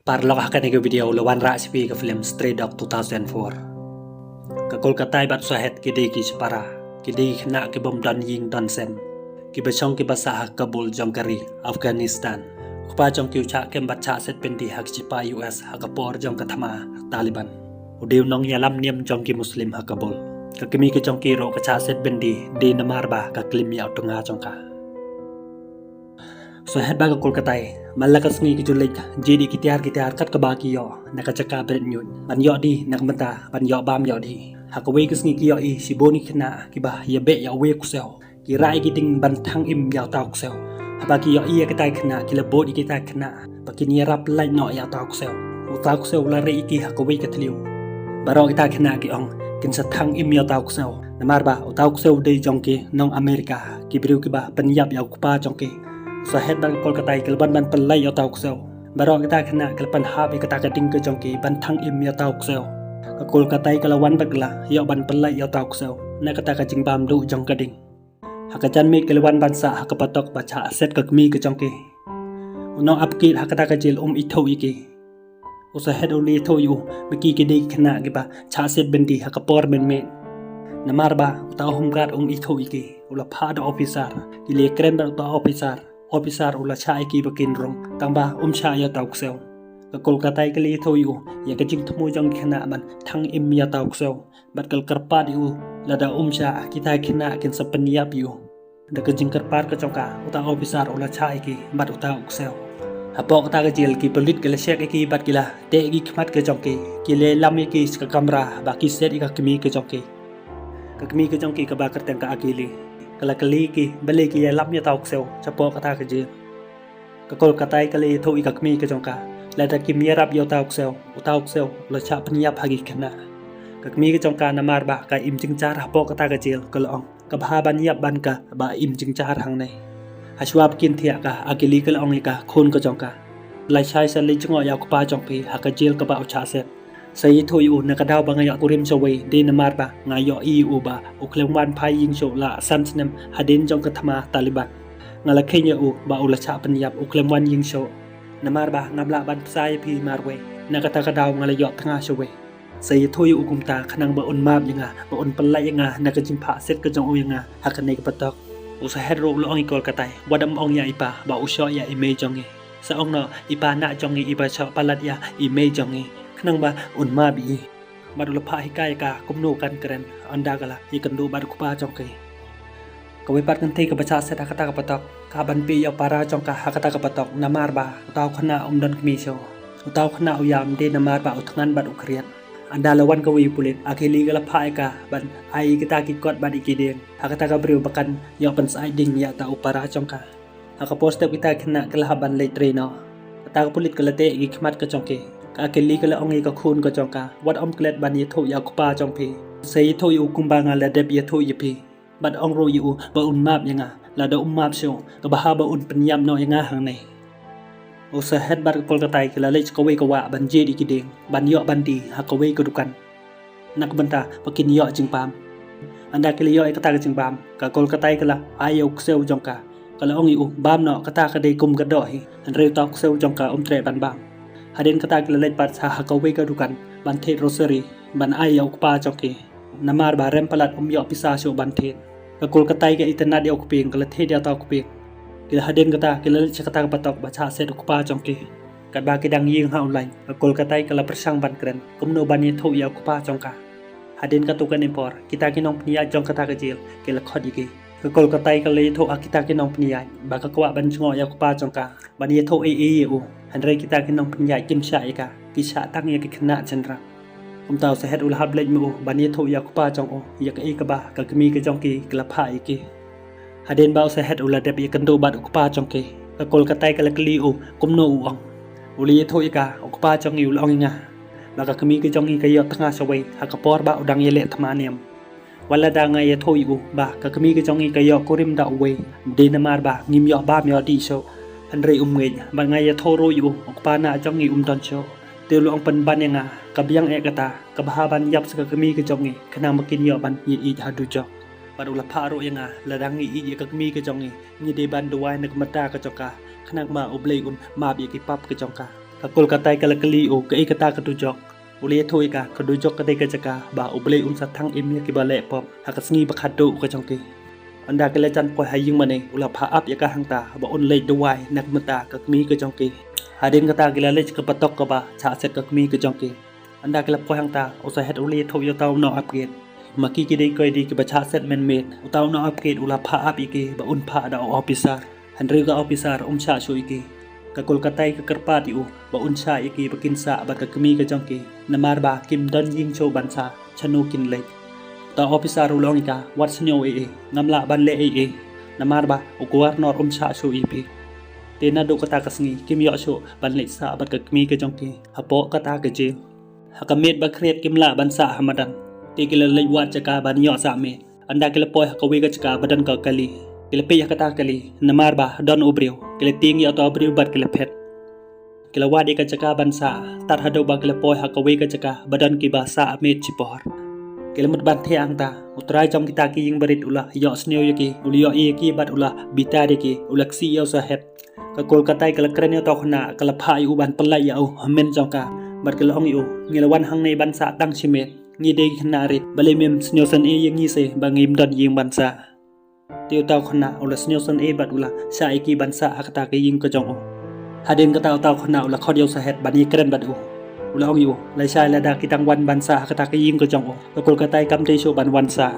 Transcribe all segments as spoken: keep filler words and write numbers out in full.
Paralok, ha kane ka video la wanrah sha phi ka film Stray Dog two thousand four. Ka Kolkatai bad u Sahed ki dei ki shipara, ki dei ki khynnah ki bym don ïing don sem, kiba shong kiba sah ha Kabul jong ka ri Afghanistan. U kpa jong ki u shah kem bad shah set byndi ha ki shipai U S ha ka por jong ka thma Taliban. U dei u nongïalam niam jong ki Muslim ha Kabul. Ka kmie ka jong ki ruh ka shah set byndi dei namar ba ka klim ïa u tnga jong ka. U Sahed bad ka Kolkatai, man la ka sngi ka ju leit jied ïa ki tiar ki tiar kat kaba ki ïoh na ka jaka bret ñiut, ban ïoh dih na ka bynta ban ïoh bam ïoh dih. Ha kawei ka sngi ki ïohi shibun ki khynnah kiba ïabeh ïa uwei u ksew. Ki rah ïa ki dieng ban thang im ïa uta u ksew. Haba ki ïohi ïa kita ki khynnah, ki la bud ïa kita ki khynnah ba kin ïarap lait noh ïa uta u ksew. Uta u ksew u la rieh ïa ki ha kawei ka thliew. Baroh kita ki khynnah ki ong, kin sa thang im ïa uta u ksew, namar ba uta u ksew u dei jong ki nong Amerika, ki briew kiba pynïap ïa u kpa jong ki. U Sahed bad ka Kolkatai ki la wan ban pyllait ïa uta u ksew. Baroh kita ki khynnah ki la pynhap ïa kata ka dieng ka jong ki ban thang im ïa uta u ksew. Ka Kolkatai ka la wan bad ka la ïoh ban pyllait ïa uta u ksew na kata ka jingbam duh jong ka dieng. Ha ka janmiet ki la wan ban sah ha ka patok ba shah set ka kmie ka jong ki. U nongap kit ha kata ka jel um ithuh ïa ki. U Sahed u la ithuh ïa u ba ki ki dei ki khynnah kiba shah set byndi ha ka por mynmiet. Namar ba uta u home guard um ithuh ïa ki, u la phah da u officer. Ki la kren bad uta u officer. Officer u la shah ïa ki ba kin rung, tang ba um shah ïa uta u ksew. Ka Kolkatai ka la ithuh ïa u ïa ka jingthmu jong ki khynnah ban thang im ïa uta u ksew. Bad ka la kyrpad ïa u, lada um shah, kita ki khynnah kin sa pynïap ïa u. Da ka jingkyrpad ka jong ka, uta u officer u la shah ïa ki bad uta u ksew. Hapoh kata ka jel, ki pulit ki la check ïa ki bad ki la teh ïa ki khmat ka jong ki. Ki la lam ïa ki sha ka kamra ba ki set ïa ka kmie ka jong ki. Ka kmie ka jong ki kaba kyrteng ka Akili ka la kylli ïa ki balei ki ïalam ïa uta u ksew shapoh kata ka jel. Ka Kolkatai ka la ithuh ïa ka kmie ka jong ka, lada kim ïarap ïa uta u ksew, uta u ksew u la shah pynïap ha ki khynnah. Ka kmie ka jong ka, namar ba ka im jingshar hapoh kata ka jel, ka la ong, ka bha ban ïap ban ka ba im jingshar hangne. Hashwa ba kin thiah, ka Akili ka la ong ïa ka khun ka jong ka, lashai sa leit jngoh ïa u kpa jong phi ha ka jel kaba u shah set. Sa ïathuh ïa u, na ka daw ba nga ïoh kurim shawei, dei namar ba nga ïohi ïa u ba u khlem wan phai ïing shuh la san snem hadien jong ka thma Taliban. Nga la kheiñ ïa u ba u la shah pynïap, u khlem wan ïing shuh. Namar ba ngam lah ban bsa ïa phi marwei, na kata ka daw nga la ïoh tnga shawei. Sa ïathuh ïa u kumta khnang ba un map ïa nga, ba un pyllait ïa nga na ka jingphah set ka jong u ïa nga ha kane ka patok. U Sahed ruh u la ong ïa i Kolkatai, wat ym ong ïa i pa ba u shoh ïa i mei jong ngi. Sa ong noh i pa na jong ngi iba shoh palat ïa i mei jong ngi, khnang ba un map ïa i. Bad u la phah hikai ïa ka kumno kan kren ynda ka la ïakynduh bad u kpa jong ki. Kawei pat kynthei kaba shah set ha kata ka patok, ka ban peit ïa u para jong ka ha kata ka patok, namar ba uta u khynnah um don kmie shuh. Uta u khynnah u ïam, dei namar ba u thngan bad u khriat. Ynda la wan kawei u pulit, Akili ka la phah ïa ka ban ai ïa kita ki kot bad ïa ki dieng ha kata ka briew ba kan ïoh pynsyaid dieng ïa uta u para jong ka. Ha ka por step kita ki khynnah ki la hap ban leit trei noh. Kata ka pulit ka la teh ïa ki khmat ka jong ki. Ka Akili ka la ong ïa ka khun ka jong ka, wat ym klet ban ïathuh ïa u kpa jong phi. Sa ïathuh ïa u kumba nga la dep ïathuh ïa phi. Bad ong ruh ïa u ba un map ïa nga. Lada um map shuh, ka bha ba un pynïap noh ïa nga hangne. U Sahed bad ka Kolkatai ki la leit sha kawei ka wah ban jied ïa ki dieng ban ïoh ban die ha kawei ka dukan, na ka bynta ba kin ïoh jingbam. Ynda ki la ïoh ïa kata ka jingbam, ka Kolkatai ka la ai ïa u ksew jong ka, ka la ong ïa u, bam noh, kata ka dei kum ka doh hi. Hynrei uta u ksew jong ka um treh ban bam. Hadien kata ki la leit pat sha ha kawei ka dukan ban thied rosary ban ai ïa u kpa jong ki, namar ba rem palat um ïoh pisa shuh ban thied. Ka Kolkatai ka itynnad ïa u kpieng, ka la thied ïa uta u kpieng. Ki la, hadien kata ki la leit sha kata ka patok ba shah set u kpa jong ki. Katba ki dang ïeng ha u lain, ka Kolkatai ka la pyrshang ban kren kumno ban ïathuh ïa u kpa jong ka. Hadien katto katne por, kita ki nongpynïaid jong kata ka jel ki la khot ïa ki. Ka Kolkatai ka la ïathuh ha kita ki nongpynïaid ba ka kwah ban jngoh ïa u kpa jong ka ban ïathuh ei ei ïa u. Hynrei kita ki nongpynïaid kim shah ïa ka, ki shah tang ïa ki khynnah shynrang. Kumta u Sahed u la hap leit ma u ban ïathuh ïa u kpa jong u ïa kaei kaba ka kmie ka jong ki ka la phah ïa ki. Hadien ba u Sahed u la dep ïakynduh bad u kpa jong ki, ka Kolkatai ka la kylli u kumno u ong. U la ïathuh ïa ka, u kpa jong ngi u la ong ïa nga ba ka kmie ka jong ngi ka ïoh tnga shawei ha ka por ba u dang ïaleh thma niam. Wat lada nga ïathuh ïa u ba ka kmie ka jong ngi ka ïoh kurim da uwei, dei namar ba ngim ïoh bam ïoh dih shuh. Hynrei um ngeit, bad nga ïathuh ruh ïa u, u kpa na jong ngi um don shuh. Te u la ong pynban ïa nga, ka biang eh kata, ka bha ban ïap sha ka kmie ka jong ngi khnang ba kin ïoh ban ïaieit ha dujok. Bad u la phah ruh ïa nga, lada ngi ïeit ïa ka kmie ka jong ngi, ngi dei ban duwai na ka bynta ka jong ka khnang ba U Blei un map ïa ki pap ka jong ka. Ka Kolkatai ka la kylli ïa u kaei kata ka dujok. U la ïathuh ïa ka, ka dujok ka dei ka jaka ba U Blei un sa thang im ïa kiba leh pop ha ka sngi ba khatduh ka jong ki. Ynda ki la jan poi ha ïing mane, u la phah ap ïa ka hangta ba un leit duwai na ka bynta ka kmie ka jong ki. Hadien kata ki la leit sha ka patok kaba shah set ka kmie ka jong ki. Ynda ki la poi hangta, u Sahet u la ïathuh ïa uta u nongap gate. Ma ki ki dei ki dei kiba shah set mynmiet. Uta u nongap gate u la phah ap ïa ki ba un phah da u ophisar. Hynrei ka ophisar um shah shuh ïa ki. Ka Kolkatai ka kyrpad ïa u ba un shah ïa ki ba kin sah bad ka kmie ka jong ki. Namar ba kim don ïing shuh ban sah, shano kin leit. Uta u ophisar u la ong ïa ka, wat sngew ei ei, ngam lah ban leh ei ei. Namar ba u Governor um shah shuh ïa phi. Te naduh kata ka sngi kim ïoh shuh ban leit sah bad ka kmie ka jong ki hapoh kata ka jail. Ha ka miet ba khriat kim lah ban sah ha madan. Te ki la leit wad jaka ban ïoh sah miet. Ynda ki la poi ha kawei ka jaka ba don ka kali. Ki la peit ha kata ka kali, namar ba don u briew. Ki la tieng ïa uta u briew bad ki la phet. Ki la wad ïa ka jaka ban sah, tad haduh ba ki la poi ha kawei ka jaka ba don kiba sah miet shipor. Ki la mut ban thiah hangta. U trai jong kita ki ïing barit u la ïohsngew ïa ki, u la ïohi ïa ki bad u la bitar ïa ki, u la ksih ïa u Sahet. Ka Kolkatai ka la kren ïa uta u khynnah, ka la phah ïa u ban pyllait ïa u hynmen jong ka. Bad ka la ong ïa u, ngi la wan hangne ban sah tang shi miet. Ngi dei ki khynnah rit, balei mem sngewsynei ïa ngi se ba ngim don ïing ban sah. Te uta u khynnah u la sngewsynei bad u la shah ïa ki ban sah ha kata ka ïing ka jong u. Hadien kata uta u khynnah u la khot ïa u Sahet ban ïakren bad u. U la ong ïa u, lashai lada ki dang wan ban sah ha kata ka ïing ka jong u, ka Kolkatai kam dei shuh ban wan sah.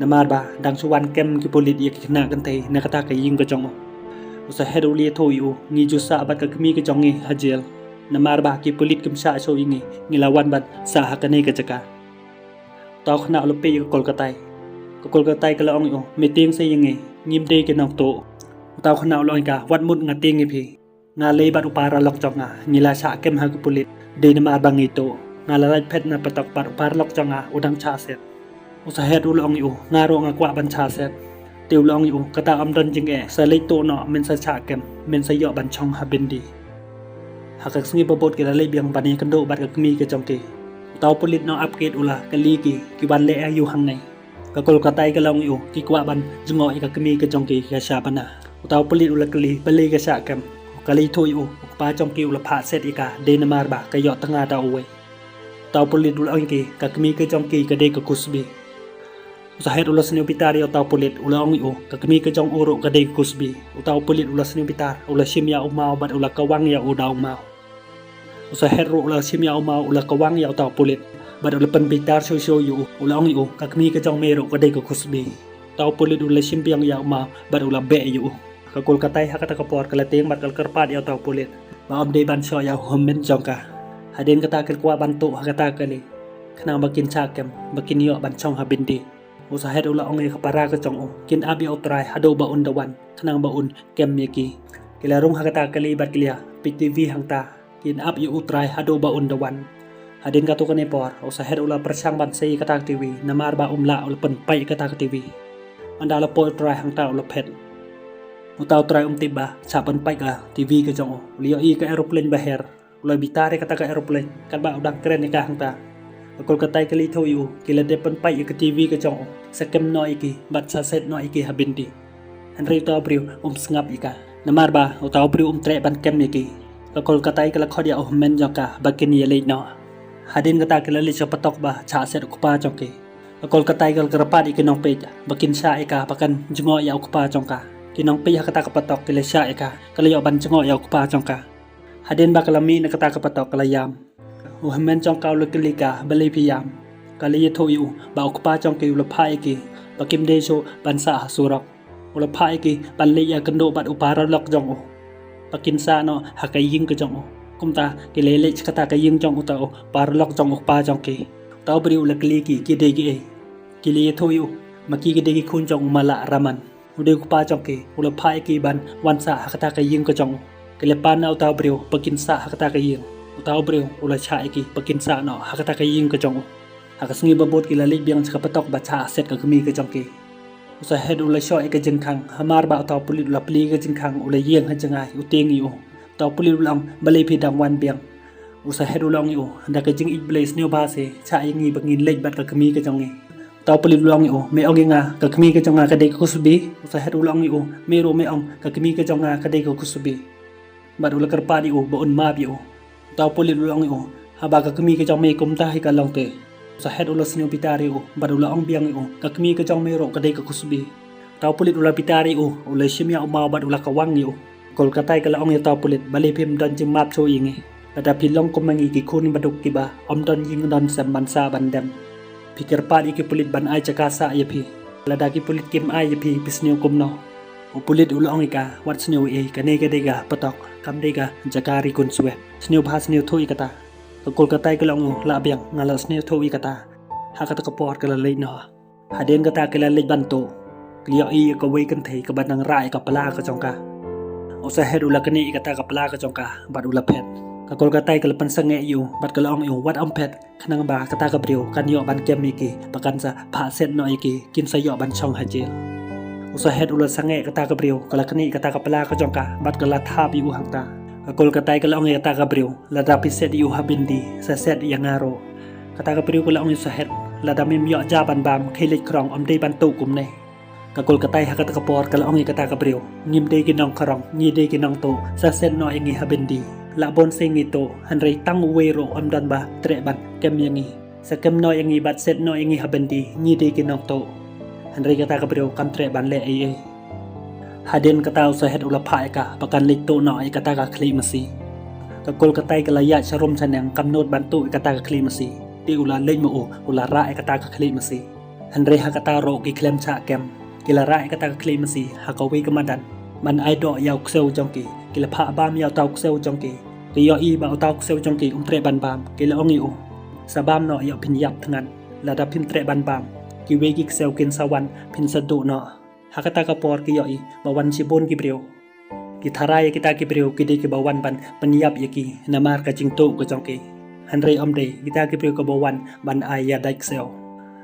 Namar ba dang shu wan kem ki pulit ïa ki khynnah kynthei na kata ka ïing ka jong u. U Sahet u la ïathuh ïa u, ngi ju sah bad ka kmie ka jong ngi ha jail. Namar ba ki pulit kim shah shuh ïa ngi, ngi la wan ban sah ha kane ka jaka. Uta u khynnah u la peit ïa ka Kolkatai. Ka Kolkatai ka la ong ïa u, me tieng sa ïa ngi, ngim dei ki nongtuh. Uta u khynnah u la ong ïa ka, wat mut nga tieng ïa phi. Nga lei bad u paralok jong nga, ngi la shah kem ha ki pulit. Dei namar ba ngi tuh. Nga la lait phet na patok bad u paralok jong nga u dang shah set. U Sahet u la ong ïa u, nga ruh nga kwah ban shah set. Te u la ong ïa u, kata ym don jingeh, sa leit tuh noh, men sa shah kem, men sa ïoh ban shong ha byndi. Ha ka sngi ba bud ki la leit biang ban ïakynduh bad ka kmie ka jong ki. Uta u pulit nongap gate u la kylli ki, ki wan leh aïu hangne. Ka Kolkatai ka la ong ïa u, ki kwah ban jngoh ïa ka kmie ka jong ki ka Shabana. Uta u pulit u la kylli, balei ka shah kem. Ka la ïathuh ïa u, u kpa jong ki u la phah set ïa ka, dei namar ba ka ïoh tnga da uwei. Uta u pulit u la ong ïa ki, ka kmie ka jong ki ka dei ka Kusbi. U Sahet u la sniew bitar ïa uta u pulit, u la ong ïa u, ka kmie ka jong u ruh ka dei ka Kusbi. Uta u pulit u la sniew bitar, u la shim ïa u maw bad u la kawang ïa u da u maw. U Sahet ruh u la shim ïa u maw, u la kawang ïa uta u pulit. Bad u la pynbitar shuh shuh ïa u, u la ong ïa u, ka kmie ka jong me ruh ka dei ka Kusbi. Uta u pulit u la shim biang ïa u maw, bad u la beh ïa u. Ka Kolkatai ha kata ka por ka la tieng bad ka la kyrpad ïa uta u pulit ba ym dei ban shoh ïa u hynmen jong ka. Hadien kata ki la kwah ban tuh ha kata ka kali, khnang ba kin shah kem, ba kin ïoh ban shong ha byndi. U Sahet u la ong ïa ka para ka jong u, kin ap ïa u trai haduh ba un da wan, khnang ba un kem ïa ki. Ki la rung ha kata ka kali bad ki la peit TV hangta. Kin ap ïa u trai haduh ba un da wan. Hadien katto katne por, u Sahet u la pyrshang ban sei ïa kata ka TV, namar ba um lah, u la pynpait ïa kata ka TV. Ynda la poi u trai hangta u la phet. Uta u trai um tip ba shah pynpait ka TV ka jong u. U la ïohi ka aeroplane ba her. U la bitar ïa kata ka aeroplane, katba u dang kren ïa ka hangta. Ka Kolkatai ka la ïathuh ïa u, ki la dep pynpait ïa ka TV ka jong u. Sa kem noh ïa ki, bad sa set noh ïa ki ha byndi. Hynrei uta u briew um sngap ïa ka. Namar ba uta u briew um treh ban kem ïa ki. Ka Kolkatai ka la khot ïa u hynmen jong ka ba kin ïaleit noh. Hadien kata ki la leit sha patok ba shah set u kpa jong ki. Ka Kolkatai ka la kyrpad ïa ki nongpeit ba kin shah ïa ka ba kan jngoh ïa u kpa jong ka. Ki nongpeit ha kata ka patok ki la shah ïa ka, ka la ïoh ban jngoh ïa u kpa jong ka. Hadien ba ka la mih na kata ka patok ka la ïam. U hynmen jong ka u la kylli ka, balei phi ïam. Ka la ïathuh ïa u ba u kpa jong ki u la phah ïa ki ba kim dei shuh ban sah ha surok. U la phah ïa ki ban leit ïakynduh bad u paralok jong u ba kin sah noh ha ka ïing ka jong u. Kumta ki la leit sha kata ka ïing jong uta u paralok jong u kpa jong ki. Uta u briew u la kylli ki, ki dei kiei. Ki la ïathuh ïa u, ma ki ki dei ki khun jong u Mallah Raman. U dei u kpa jong ki, u la phah ïa ki ban wan sah ha kata ka ïing ka jong u. Ki la pan na uta u briew ba kin sah ha kata ka ïing. Uta u briew u la shah ïa ki ba kin sah noh ha kata ka ïing ka jong u. Ha ka sngi ba bud ki la leit biang sha ka patok ba shah set ka kmie ka jong ki. U Sahet u la shoh ïa ka jingkhang, hamar ba uta u pulit u la plie ïa ka jingkhang, u la ïeng ha jngai, u tieng ïa u. Uta u pulit u la ong, balei phi dang wan biang. U Sahet u la ong ïa u, da ka jingïeit Blei sniew bha se, shah ïa ngi ba ngin leit bad ka kmie ka jong ngi. Uta u pulit u la ong ïa u, me ong ïa nga ka kmie ka jong nga ka dei ka Kusbi. U Sahet u la ong ïa u, me ruh me ong ka kmie ka jong nga ka dei ka Kusbi. Bad u la kyrpad ïa u ba un map ïa u. Uta u pulit u la ong ïa u, haba ka kmie ka jong me kumta hi ka long te. U Sahet u la sniew bitar ïa u bad u la ong biang ïa u, ka kmie ka jong me ruh ka dei ka khuslai. Uta u pulit u la bitar ïa u, u la shim ïa u maw bad u la kawang ïa u. Ka Kolkatai ka la ong ïa uta u pulit, balei phim don jingmap shuh ïa ngi? Lada phi long kum ma ngi ki khun baduk kiba ym don ïing don sem ban sah ban dem, phi kyrpad ïa ki pulit ban ai jaka sah ïa phi. Lada ki pulit kim ai ïa phi, phi sniew kumno? U pulit u la ong ïa ka, wat sniew ei ei, kane ka dei ka patok, kam dei ka jaka ri khunswet. Sniew bha, sniew thuh ïa kata. Ka Kolkatai ka la ong ïa u, lah biang, nga la sniew thuh ïa kata. Ha kata ka por ka la leit noh. Hadien kata ki la leit ban tuh, ki la ïohi ïa kawei kynthei kaba nang rah ïa ka pla ka jong ka. U Sahet u la knieh ïa kata ka pla ka jong ka bad u la phet. Ka Kolkatai ka la pynsangeh ïa u bad ka la ong ïa u, wat ym phet, khnang ba kata ka briew kan ïoh ban kem ïa ki, ba kan sa phah set noh ïa ki, kin sa ïoh ban shong ha jel. U Sahet u la sangeh ïa kata ka briew, ka la knieh ïa kata ka pla ka jong ka bad ka la thap ïa u hangta. Ka Kolkatai ka la ong ïa kata ka briew, lada phi set ïa u ha byndi, sa set ïa nga ruh. Kata ka briew ka la ong ïa u Sahet, lada mem ïoh ja ban bam, khie leit khrong, ym dei ban tuh kumne. Ka Kolkatai ha kata ka por ka la ong ïa kata ka briew, ngim dei ki nongkhrong, ngi dei ki nongtuh, sa set noh ïa ngi ha byndi. Lah bun sien ngi tuh, hynrei tang uwei ruh ym don ba treh ban kem ïa ngi. Sa kem noh ïa ngi bad set noh ïa ngi ha byndi, ngi dei ki nongtuh. Hynrei kata ka briew kam treh ban leh ei ei. Hadien kata u Sahet u la phah ïa ka ba kan leit tuh noh ïa kata ka khlieh masi. Ka Kolkatai ka la ïaid sharum shaneng, kam nud ban tuh ïa kata ka khlieh masi. Te u la leit ma u, u la rah ïa kata ka khlieh masi. Hynrei ha kata ruh ki khlem shah kem. Ki la rah ïa kata ka khlieh masi ha kawei ka madan ban ai doh ïa u ksew jong ki. Ki la phah bam ïa uta u ksew jong ki. Ki ïohi ba uta u ksew jong ki um treh ban bam, ki la ong ïa u, sa bam noh, ïoh phin ïap thngan. Lada phim treh ban bam, kiwei ki ksew kin sa wan, phin sa duh noh. Ha kata ka por ki ïohi ba wan shibun ki briew. Ki tharai ïa kita ki briew ki dei kiba wan ban pynïap ïa ki namar ka jingtuh ka jong ki. Hynrei ym dei, kita ki briew kiba wan ban ai ïadait ksew.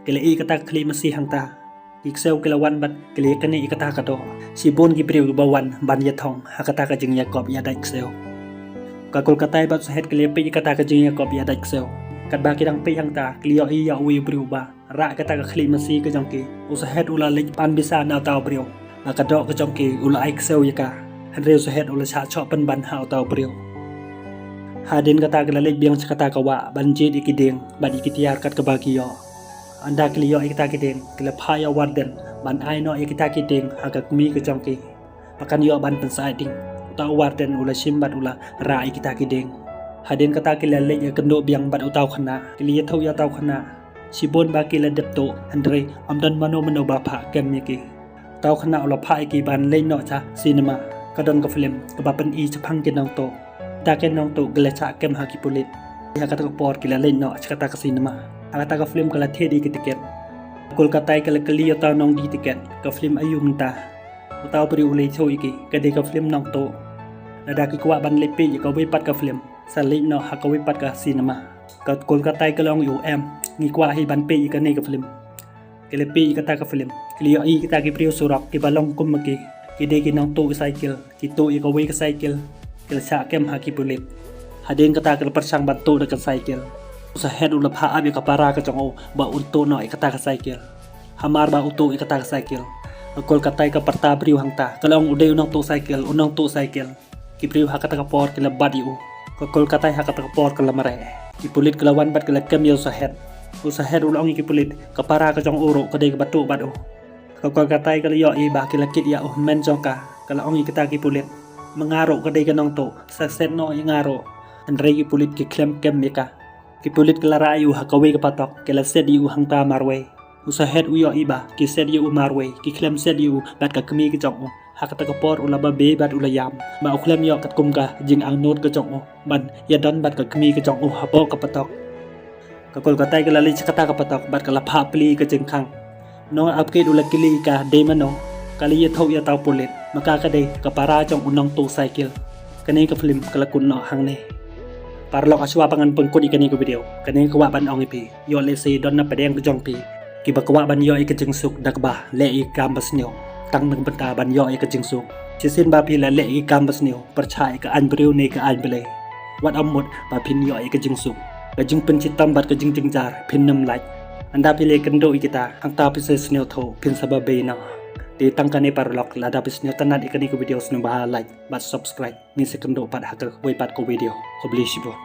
Ki la ïeh kata ka khlieh masi hangta. Ki ksew ki la wan bad ki la ïaknieh ïa kata ka doh. Shibun ki briew kiba wan ban ïathong ha kata ka jingïakop ïadait ksew. Ka Kolkatai bad u Sahet ki la ïapeit ïa kata ka jingïakop ïadait ksew. Katba ki dang peit hangta, ki la ïohi ïa uwei u briew uba rah kata ka khlieh masi ka jong ki. U Sahet u la leit pan bisa na uta u briew. Na ka doh ka jong ki u la ai ksew ïa ka. Hynrei u Sahet u la shah shoh pynban ha uta u briew. Hadien kata ki la leit biang sha kata ka wah ban jied ïa ki dieng bad ïa ki tiar kat kaba ki ïoh. Ynda ki la ïoh ïa kita ki dieng, ki la phah ïa u warden ban ai noh ïa kita ki dieng ha ka kmie ka jong ki. Ba kan ïoh ban pynsah ding. Uta u warden u la shim bad u la rah ïa kita ki dieng. Hadien kata ki la leit ïakynduh biang bad uta u khynnah. Ki la ïathuh ïa uta u khynnah. Shibun ba ki la dep tuh, hynrei ym don mano mano ba phah kem ïa ki. Uta u khynnah u la phah ïa ki ban leit noh sha cinema. Ka don ka film kaba pyni shaphang ki nongtuh. Kita ki nongtuh ki la shah kem ha ki pulit. Ha kata ka por ki la leit noh sha kata ka cinema. Ha kata ka film ka la thied ïa ki tiket. Kolkatai ka la kylli ïa uta u nongdie tiket, ka film aïu mynta? Uta u briew u la ïathuh ïa ki, ka dei ka film nongtuh. Lada ki kwah ban leit peit ïa kawei pat ka film, sa leit noh ha kawei pat ka cinema. Ka Kolkatai ka la ong ïa u, em, ngi kwah hi ban peit ïa kane ka film. Ki la peit ïa kata ka film. Ki la ïohi kita ki briew surok kiba long kum ma ki. Ki dei ki nongtuh cycle. Ki tuh ïa kawei ka cycle. Ki la shah kem ha ki pulit. Hadien kata ki la pyrshang ban tuh da ka cycle. U Sahet u la phah ap ïa ka para ka jong u ba un tuh noh ïa kata ka cycle. Hamar ba u tuh ïa kata ka cycle, ka Kolkatai ka pyrta briew hangta, ka la ong, u dei u nongtuh cycle, u nongtuh cycle. Ki briew ha kata ka por ki la bat ïa u. Ka Kolkatai ha kata ka por ka la mareh. Ki pulit ki la wan bad ki la kem ïa u Sahet. U Sahet u la ong ïa ki pulit, ka para ka jong u ruh ka dei kaba tuh bad u. Ka Kolkatai ka la ïohi ba ki la kit ïa u hynmen jong ka, ka la ong ïa kita ki pulit, ma nga ruh ka dei ka nongtuh, sa set noh ïa nga ruh. Hynrei ki pulit ki khlem kem ïa ka. Ki pulit ki la rah ïa u ha kawei ka patok, ki la set ïa u hangta marwei. U Sahet u ïohi ba ki set ïa u marwei, ki khlem set ïa u bad ka kmie ka jong u. Ha kata ka por u la babe bad u la ïam ba u khlem ïoh katkum ka jingangnud ka jong u ban ïadon bad ka kmie ka jong u hapoh ka patok. Ka Kolkatai ka la leit sha kata ka patok bad ka la phah plie ïa ka jingkhang. Nongap kit u la kylli ïa ka, dei mano? Ka la ïathuh ïa uta u pulit, ma ka ka dei ka para jong u nongtuh cycle. Kane ka film ka la kut noh hangne. Paralok, ha shuwa ba ngan pynkut ïa kane ka video, kane nga kwah ban ong ïa phi, ïoh lehse don na pdeng ka jong phi kiba kwah ban ïoh ïa ka jingsuk da kaba leh ïa ka kam ba sniew. Tang na ka bynta ban ïoh ïa ka jingsuk. Shisien ba phi la leh ïa ka kam ba sniew, pyrshah ïa ka aiñ briew ne ka aiñ Blei, wat ym mut ba phin ïoh ïa ka jingsuk. Ka jingpynshitom bad ka jingjynjar phin ym lait. Ynda phi la ïakynduh ïa kita, hangta phi sa sniew thuh, phin sa babe noh. Te tang kane paralok, lada phi sniew tynnad ïa kane ka video, sngewbha like bad subscribe. Ngin sa ïakynduh pat ha kawei pat ka video. Khublei shibun.